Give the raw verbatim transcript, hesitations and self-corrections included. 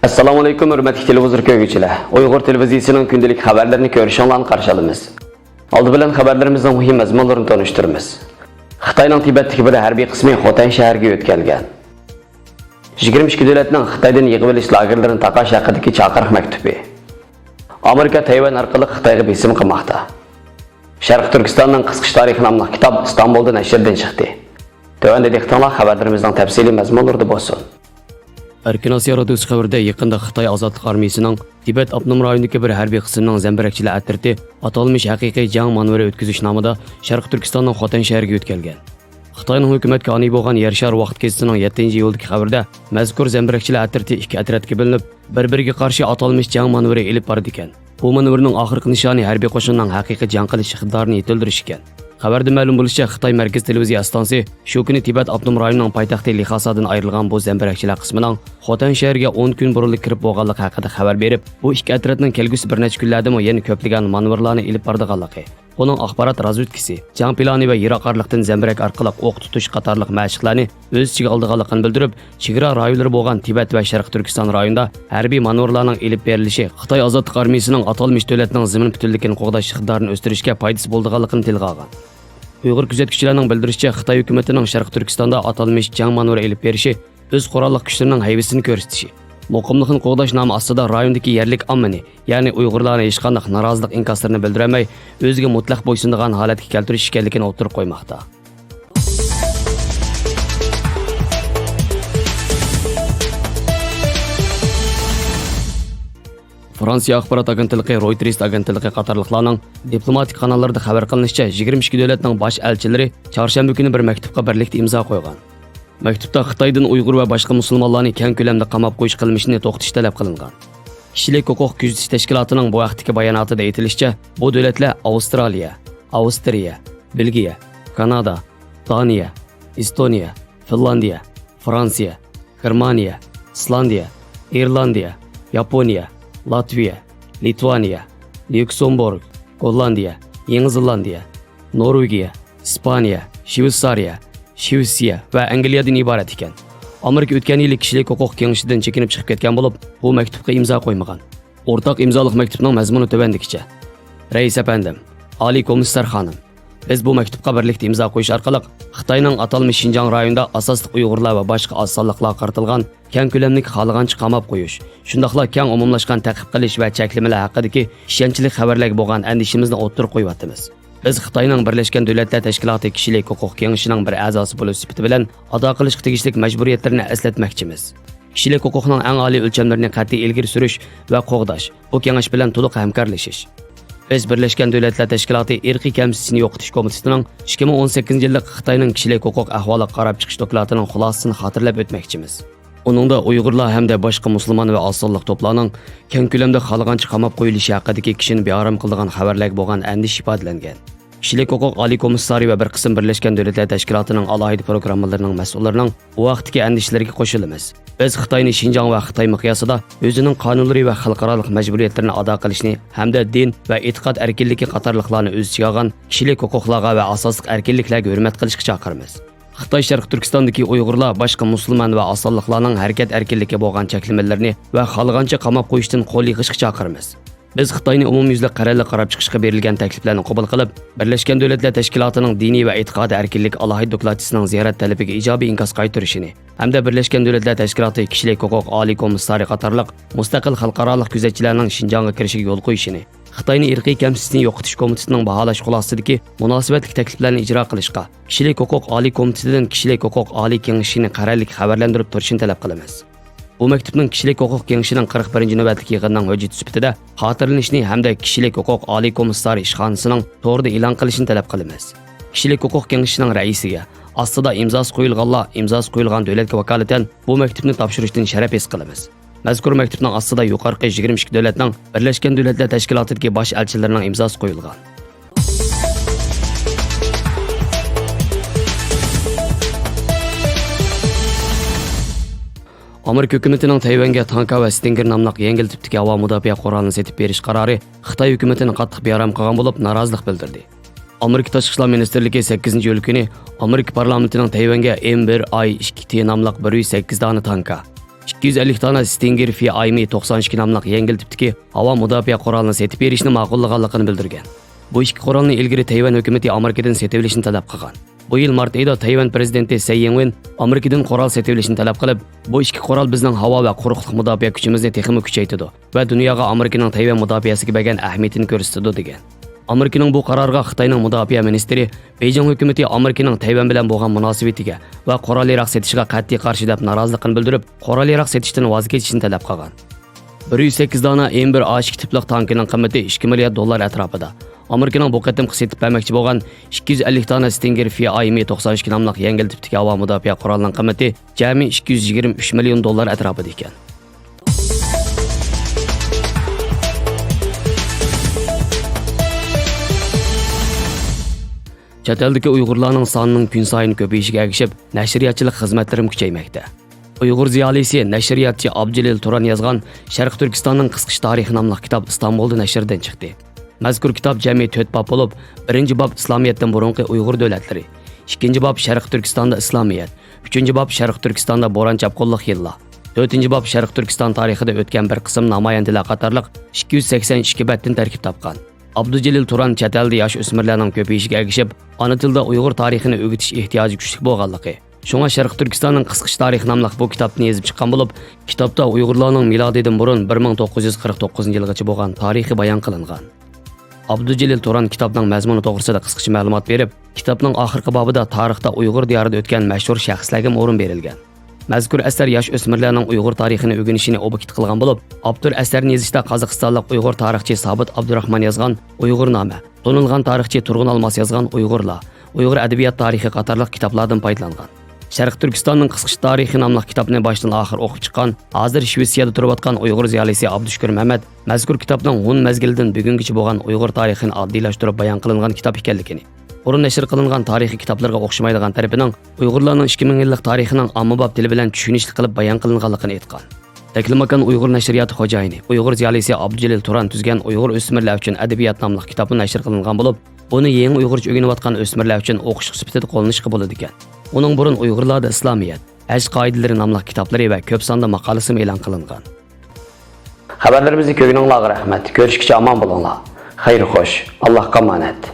ئەسسالامۇئەلەيكۇم، ھۆرمەتلىك تېلېۋىزور كۆرگۈچىلەر. ئۇيغۇر تېلېۋىزىيىسىنىڭ كۈندىلىك خەۋەرلىرىنى كۆرۈشۈڭلارنى قارشى ئالىمىز. ئالدى بىلەن خەۋەرلىرىمىزنىڭ مۇھىم مەزمۇنلىرىنى تونۇشتۇرىمىز. خىتاينىڭ تىبەتتىكى بىر ھەربىي قىسمى خوتەن شەھىرىگە يۆتكەلگەن. يىگىرمە ئىككى دۆلەتنىڭ خىتايدىن يىغىۋېلىش لاگېرلىرىنى تاقاش ھەققىدىكى چاقىرىق مەكتۇپى. ئامېرىكا تەيۋەن ئارقىلىق خىتايغا بېسىم قىلماقتا. شەرقىي تۈركىستاننىڭ قىسقىچە تارىخى ناملىق كىتاب ئىستانبۇلدا نەشردىن چىقتى. تۆۋەندە دىققىتىڭلار خەۋەرلىرىمىزنىڭ تەپسىلىي مەزمۇنلىرىدا بولسۇن. ئەركىن ئاسىيا رادىيوسى خەۋىرىدە يېقىندا خىتاي ئازادلىق ئارمىيىسىنىڭ تىبەت ئاپتونوم رايونىدىكى بىر ھەربىي قىسىمنىڭ زەمبىرەكچىلەر ئەترىتى ئاتالمىش ھەقىقىي جەڭ مانېۋىرى ئۆتكۈزۈش نامىدا شەرقىي تۈركىستاننىڭ خوتەن شەھىرىگە يۆتكەلگەن. خىتاينىڭ ھۆكۈمەتكە ئانىي بولغان يەر شارى ۋاقىت گېزىتىنىڭ يەتتىنچى ئىيۇلدىكى خەۋىرىدە مەزكۇر زەمبىرەكچىلەر ئەترىتى ئىككى ئەترەتكە بۆلۈنۈپ، بىر-بىرىگە قارشى ئاتالمىش جەڭ مانېۋىرى ئېلىپ بارىدىكەن. بۇ مانېۋىرنىڭ ئاخىرقى نىشانى ھەربىي قوشۇننىڭ ھەقىقىي جەڭ قىلىش ئىقتىدارىنى يېتىلدۈرۈش ئىكەن. خەۋەردە مەلۇم بولۇشىچە، خىتاي مەركىزىي تېلېۋىزىيە ئىستانسىسى شۇ كۈنى تىبەت ئاپتونوم رايونىنىڭ پايتەختى لىخاسادىن ئايرىلغان بۇ زەمبىرەكچىلەر قىسمىنىڭ خوتەن شەھىرىگە ئون كۈن بۇرۇنلا كىرىپ بولغانلىقى ھەققىدە خەۋەر بېرىپ، بۇ ئىككى ئەترەتنىڭ كەلگۈسى بىر نەچچە كۈنلەردىمۇ يەنە كۆپلىگەن مانېۋىرلارنى ئېلىپ بارىدىغانلىقى، ئۇنىڭ ئاخبارات رازۋېدكىسى، جەڭ پىلانى ۋە يىراق ئارىلىقتىن زەمبىرەك ئارقىلىق ئوق تۇتۇش قاتارلىق مەشىقلەرنى ئۆز ئىچىگە ئالىدىغانلىقىنى بىلدۈرۈپ، چېگرا رايونلىرى بولغان تىبەت ۋە شەرقىي تۈركىستان رايونىدا ھەربىي مانېۋىرلارنىڭ ئېلىپ بېرىلىشى خىتاي ئازادلىق ئارمىيىسىنىڭ ئاتالمىش دۆلەتنىڭ زېمىن پۈتۈنلۈكىنى قوغداش ئىقتىدارىنى ئۆستۈرۈشكە پايدىسى بولىدىغانلىقىنى تىلغا ئالغان. ئۇيغۇر كۆزەتكۈچىلەرنىڭ بىلدۈرۈشىچە، خىتاي ھۆكۈمىتىنىڭ شەرقىي تۈركىستاندا ئاتالمىش جەڭ مانېۋىرى ئېلىپ بېرىشى ئۆز قوراللىق كۈچلىرىنىڭ ھەيۋىسىنى كۆرسىتىشى، مۇقىملىقنى قوغداش نامى ئاستىدا رايوندىكى يەرلىك ئاممىنى، يەنى ئۇيغۇرلارنى ھېچقانداق نارازىلىق ئىنكاسلىرىنى بىلدۈرەلمەي، ئۆزىگە مۇتلەق بويسۇنىدىغان ھالەتكە كەلتۈرۈش ئىكەنلىكىنى ئوتتۇرىغا قويماقتا. فرانسىيە ئاخبارات ئاگېنتلىقى، رويتېرس ئاگېنتلىقى قاتارلىقلارنىڭ دىپلوماتىك قاناللىرىدا خەۋەر قىلىنىشىچە، يىگىرمە ئىككى دۆلەتنىڭ باش ئەلچىلىرى چارشەنبە كۈنى بىر مەكتۇپقا بىرلىكتە ئىمزا قويغان. مەكتۇپتا خىتايدىن ئۇيغۇر ۋە باشقا مۇسۇلمانلارنى كەڭ كۆلەمدە قاماپ قويۇش قىلمىشىنى توختىتىش تەلەپ قىلىنغان. كىشىلىك ھوقۇق كۆزىتىش تەشكىلاتىنىڭ بۇ ھەقتىكى باياناتىدا ئېيتىلىشىچە، بۇ دۆلەتلەر ئاۋسترالىيە، ئاۋسترىيە، بېلگىيە، كانادا، دانىيە، ئېستونىيە، فىنلاندىيە، فرانسىيە، گېرمانىيە، ئىسلاندىيە، ئىرلاندىيە، ياپونىيە، لاتۋىيە، لىتۋانىيە، ليۇكسېمبۇرگ، گوللاندىيە، يېڭى زېلاندىيە، نورۋېگىيە، ئىسپانىيە، شۋېتسارىيە، شۋېتسىيە ۋە ئەنگلىيەدىن ئىبارەت ئىكەن. ئامېرىكا ئۆتكەن يىلى كىشىلىك ھوقۇق كېڭىشىدىن چېكىنىپ چىقىپ كەتكەن بولۇپ، بۇ مەكتۇپقا ئىمزا قويمىغان. ئورتاق ئىمزالىق مەكتۇپنىڭ مەزمۇنى تۆۋەندىكىچە. رەئىس ئەپەندىم، ئالىي كومىسسار خانىم، بىز بۇ مەكتۇپقا بىرلىكتە ئىمزا قويۇش ئارقىلىق خىتاينىڭ ئاتالمىش شىنجاڭ رايونىدا ئاساسلىق ئۇيغۇرلار ۋە باشقا ئاز سانلىقلارغا قارىتىلغان كەڭ كۆلەملىك خالىغانچە قاماپ قويۇش، شۇنداقلا كەڭ ئومۇملاشقان تەقىب قىلىش ۋە چەكلىمىلەر ھەققىدىكى ئىشەنچلىك خەۋەرلەرگە بولغان ئەندىشىمىزنى ئوتتۇرىغا قويۇۋاتىمىز. بىز خىتاينىڭ بىرلەشكەن دۆلەتلەر تەشكىلاتى كىشىلىك ھوقۇق كېڭىشىنىڭ بىر ئەزاسى بولۇش سۈپىتى بىلەن ئادا قىلىشقا تېگىشلىك مەجبۇرىيەتلىرىنى ئەسلەتمەكچىمىز. كىشىلىك ھوقۇقنىڭ ئەڭ ئالىي ئۆلچەملىرىنى قەتئىي ئىلگىرى سۈرۈش ۋە قوغداش، بۇ كېڭەش بىلەن تولۇق ھەمكارلىشىش. بىز بىرلەشكەن دۆلەتلەر تەشكىلاتى ئىرقىي كەمسىتىشنى يوقىتىش كومىتېتىنىڭ ئىككى مىڭ ئون سەككىزىنچى يىللىق خىتاينىڭ كىشىلىك ھوقۇق ئەھۋالىغا قاراپ چىقىش دوكلاتىنىڭ خۇلاسىسىنى خاتىرىلەپ ئۆتمەكچىمىز. ئۇنىڭدا ئۇيغۇرلار ھەمدە باشقا مۇسۇلمان ۋە ئاز سانلىق توپلارنىڭ كەڭ كۆلەمدە خالىغانچە قاماپ قويۇلۇشى ھەققىدىكى كىشىنى بىئارام قىلىدىغان خەۋەرلەرگە بولغان ئەندىشە ئىپادىلەنگەن. كىشىلىك ھوقۇق ئالىي كومىسسارى ۋە بىر قىسىم بىرلەشكەن دۆلەتلەر تەشكىلاتىنىڭ ئالاھىدە پروگراممىلىرىنىڭ مەسئۇللىرىنىڭ بۇ ھەقتىكى ئەندىشىلىرىگە قوشۇلىمىز. بىز خىتاينى شىنجاڭ ۋە خىتاي مىقياسىدا ئۆزىنىڭ قانۇنلىرى ۋە خەلقئارالىق مەجبۇرىيەتلىرىنى ئادا قىلىشنى ھەمدە دىن ۋە ئېتىقاد ئەركىنلىكى قاتارلىقلارنى ئۆز ئىچىگە ئالغان كىشىلىك ھوقۇقلارغا ۋە ئاساسلىق ئەركىنلىكلەرگە ھۆرمەت قىلىشقا چاقىرىمىز. خىتاي شەرقىي تۈركىستاندىكى ئۇيغۇرلار، باشقا مۇسۇلمان ۋە ئاز سانلىقلارنىڭ ھەرىكەت ئەركىنلىكىگە بولغان چەكلىمىلىرىنى ۋە خالىغانچە قاماپ قويۇشتىن قول يىغىشقا چاقىرىمىز. بىز خىتاينى ئومۇميۈزلۈك قەرەللىك قاراپ چىقىشقا بېرىلگەن تەكلىپلەرنى قوبۇل قىلىپ، بىرلەشكەن دۆلەتلەر تەشكىلاتىنىڭ دىنىي ۋە ئېتىقادىي ئەركىنلىك ئالاھىدە دوكلاتچىسىنىڭ زىيارەت تەلىپىگە ئىجابىي ئىنكاس قايتۇرۇشىنى ھەمدە بىرلەشكەن دۆلەتلەر تەشكىلاتى كىشىلىك ھوقۇق ئالىي كومىسسارى قاتارلىق مۇستەقىل خەلقئارالىق كۆزەتچىلەرنىڭ شىنجاڭغا كىرىشىگە يول قويۇشىنى، خىتاينى ئىرقىي كەمسىتىشنى يوقىتىش كومىتېتىنىڭ باھالاش خۇلاسىسىدىكى مۇناسىۋەتلىك تەكلىپلەرنى ئىجرا قىلىشقا، كىشىلىك ھوقۇق ئالىي كومىتېتىدىن كىشىلىك ھوقۇق ئالىي كېڭىشىنى قەرەللىك خەۋەرلەندۈرۈپ تۇرۇشىنى تەلەپ قىلىمىز. بۇ مەكتۇپنىڭ كىشىلىك ھوقۇق كېڭىشىنىڭ قىرىق بىرىنچى نۆۋەتلىك يىغىنىنىڭ ھۆججىتى سۈپىتىدە خاتىرىلىنىشىنى ھەمدە كىشىلىك ھوقۇق ئالىي كومىسسارى ئىشخانىسىنىڭ تورىدا ئېلان قىلىشىنى تەلەپ قىلىمىز. كىشىلىك ھوقۇق كېڭىشىنىڭ رەئىسىگە، ئاستىدا ئىمزاسى قويۇلغانلار ئىمزاسى قويۇلغان دۆلەتكە ۋاكالىتەن بۇ مەكتۇپنى تاپشۇرۇشتىن شەرەپ ھېس قىلىمىز. مەزكۇر مەكتۇپنىڭ ئاستىدا يۇقىرىقى يىگىرمە ئىككى دۆلەتنىڭ بىرلەشكەن دۆلەتلەر تەشكىلاتىدىكى باش ئەلچىلىرىنىڭ ئىمزاسى قويۇلغان. ئامېرىكا ھۆكۈمىتىنىڭ تەيۋەنگە تانكا ۋە ستىنگېر ناملىق يەڭگىل تىپتىكى ھاۋا مۇداپىئە قورالىنى سېتىپ بېرىش قارارى خىتاي ھۆكۈمىتىنى قاتتىق بىئارام قىلغان بولۇپ، نارازىلىق بىلدۈردى. ئامېرىكا تاشقى ئىشلار مىنىستىرلىكى سەككىزىنچى ئىيۇل كۈنى ئامېرىكا پارلامېنتىنىڭ تەيۋەنگە ئېم بىر ئاي ئىككى تى ناملىق بىر يۈز سەككىز دانە تانكا، ئىككى يۈز ئەللىك دانە ستىنگېر ف ئاي م توقسان ئىككى ناملىق يەڭگىل تىپتىكى ھاۋا مۇداپىئە قورالىنى سېتىپ بېرىشنى ماقۇللىغانلىقىنى بىلدۈرگەن. بۇ ئىككى قورالنى ئىلگىرى تەيۋەن ھۆكۈمىتى ئامېرىكىدىن سېتىۋېلىشنى تەلەپ قىلغان. بۇ يىل مارت ئېيىدا تەيۋەن پىرېزىدېنتى سەي يىڭۋېن ئامېرىكىدىن قورال سېتىۋېلىشنى تەلەپ قىلىپ، بۇ ئىككى قورال بىزنىڭ ھاۋا ۋە قۇرۇقلۇق مۇداپىئە كۈچىمىزنى تېخىمۇ كۈچەيتىدۇ ۋە دۇنياغا ئامېرىكىنىڭ تەيۋەن مۇداپىئەسىگە بەرگەن ئەھمىيىتىنى كۆرسىتىدۇ، دېگەن. ئامېرىكىنىڭ بۇ قارارىغا خىتاينىڭ مۇداپىئە مىنىستىرى بېيجىڭ ھۆكۈمىتى ئامېرىكىنىڭ تەيۋەن بىلەن بولغان مۇناسىۋىتىگە ۋە قورال-ياراغ سېتىشىغا قەتئىي قارشى دەپ نارازىلىقىنى بىلدۈرۈپ، قورال-ياراغ سېتىشتىن ۋاز كېچىشنى تەلەپ قىلغان. بىر يۈز سەككىز دانە ئېم بىر ئا ئىككى تىپلىق تانكىنىڭ قىممىتى ئىككى مىليارد دوللار ئەتراپىدا. ئامېرىكىنىڭ بۇ قېتىمقى سېتىپ بەرمەكچى بولغان ئىككى يۈز ئەللىك دانە ستىنگېر ف ئاي م توقسان ئىككى ناملىق يەڭگىل تىپتىكى ھاۋا مۇداپىئە قورالىنىڭ قىممىتى جەمئىي ئىككى يۈز يىگىرمە ئۈچ مىليون دوللار ئەتراپىدا ئىكەن. چەت ئەلدىكى ئۇيغۇرلارنىڭ سانىنىڭ كۈنسايىن كۆپىيىشىگە ئەگىشىپ، نەشرىياتچىلىق خىزمەتلىرىمۇ كۈچەيمەكتە. ئۇيغۇر زىيالىيسى، نەشرىياتچى ئابدۇجېلىل تۇران يازغان شەرقىي تۈركىستاننىڭ قىسقىچە تارىخى ناملىق كىتاب ئىستانبۇلدا نەشردىن چىقتى. مەزكۇر كىتاب جەمئىي تۆت باب بولۇپ، بىرىنچى باب ئىسلامىيەتتىن بۇرۇنقى ئۇيغۇر دۆلەتلىرى، ئىككىنچى باب شەرقىي تۈركىستاندا ئىسلامىيەت، ئۈچىنچى باب شەرقىي تۈركىستاندا بوران-چاپقۇنلۇق يىللار، تۆتىنچى باب شەرقىي تۈركىستان تارىخىدا ئۆتكەن بىر قىسىم نامايەندىلەر قاتارلىق ئىككى يۈز سەكسەن ئىككى بەتتىن تەركىب تاپقان. ئابدۇجېلىل تۇران چەت ئەلدە ياش ئۆسمۈرلەرنىڭ كۆپىيىشىگە ئەگىشىپ، ئانا تىلدا ئۇيغۇر تارىخىنى ئۆگىتىش ئېھتىياجى كۈچلۈك بولغانلىقى، شۇڭا شەرقىي تۈركىستاننىڭ قىسقىچە تارىخى ناملىق بۇ كىتابنى يېزىپ چىققان بولۇپ، كىتابتا ئۇيغۇرلارنىڭ مىلادىدىن بۇرۇن بىر مىڭ توققۇز يۈز قىرىق توققۇزىنچى يىلغىچە بولغان تارىخى بايان قىلىنغان. ئابدۇجېلىل تۇران كىتابنىڭ مەزمۇنى توغرىسىدا قىسقىچە مەلۇمات بېرىپ، كىتابنىڭ ئاخىرقى بابىدا تارىختا ئۇيغۇر دىيارىدا ئۆتكەن مەشھۇر شەخسلەرگىمۇ ئورۇن بېرىلگەن. مەزكۇر ئەسەر ياش ئۆسمۈرلەرنىڭ ئۇيغۇر تارىخىنى ئۆگىنىشىنى ئوبيېكت قىلغان بولۇپ، ئاپتور ئەسەرنى يېزىشتا قازاقىستانلىق ئۇيغۇر تارىخچى سابىت ئابدۇراخمان يازغان ئۇيغۇرنامە، تونۇلغان تارىخچى تۇرغۇن ئالماس يازغان ئۇيغۇرلار، ئۇيغۇر ئەدەبىيات تارىخى قاتارلىق كىتابلاردىن پايدىلانغان. شەرقىي تۈركىستاننىڭ قىسقىچە تارىخى ناملىق كىتابنى باشتىن ئاخىر ئوقۇپ چىققان، ھازىر شىۋېتسىيەدە تۇرۇۋاتقان ئۇيغۇر زىيالىيسى ئابدۇشۈكۈر مەمەت مەزكۇر كىتابنىڭ ھون مەزگىلىدىن بۈگۈنگىچە بولغان ئۇيغۇر تارىخىنى ئاددىيلاشتۇرۇپ بايان قىلىنغان كىتاب ئىكەنلىكىنى، بۇرۇن نەشر قىلىنغان تارىخىي كىتابلىرىغا ئوخشىمايدىغان تەرىپىنىڭ ئۇيغۇرلارنىڭ ئىككى مىڭ يىللىق تارىخىنىڭ ئاممىباب تىلى بىلەن چۈشىنىشلىك قىلىپ بايان قىلىنغانلىقىنى ئېيتقان. تەكلىماكان ئۇيغۇر نەشرىياتى خوجايىنى، ئۇيغۇر زىيالىيسى ئابدۇجېلىل تۇران تۈزگەن ئۇيغۇر ئۆسمۈرلەر ئۈچۈن ئەدەبىيات ناملىق كىتابمۇ نەشر قىلىنغان بولۇپ، بۇنى يېڭى ئۇيغۇرچە ئۆگىنىۋاتقان ئۆسمۈرلەر ئۈچۈن ئوقۇشلۇق سۈپىتىدە قوللىنىشقا بولىدىكەن. ئۇنىڭ بۇرۇن ئۇيغۇرلاردا ئىسلامىيەت، ھەج قائىدىلىرى ناملىق كىتابلىرى ۋە كۆپ ساندا ماقالىسىمۇ ئېلان قىلىنغان. خەۋەرلىرىمىزنى كۆرگىنىڭلارغا رەھمەت. كۆرۈشكىچە ئامان بولۇڭلار. خەير خوش. ئاللاھقا ئامانەت.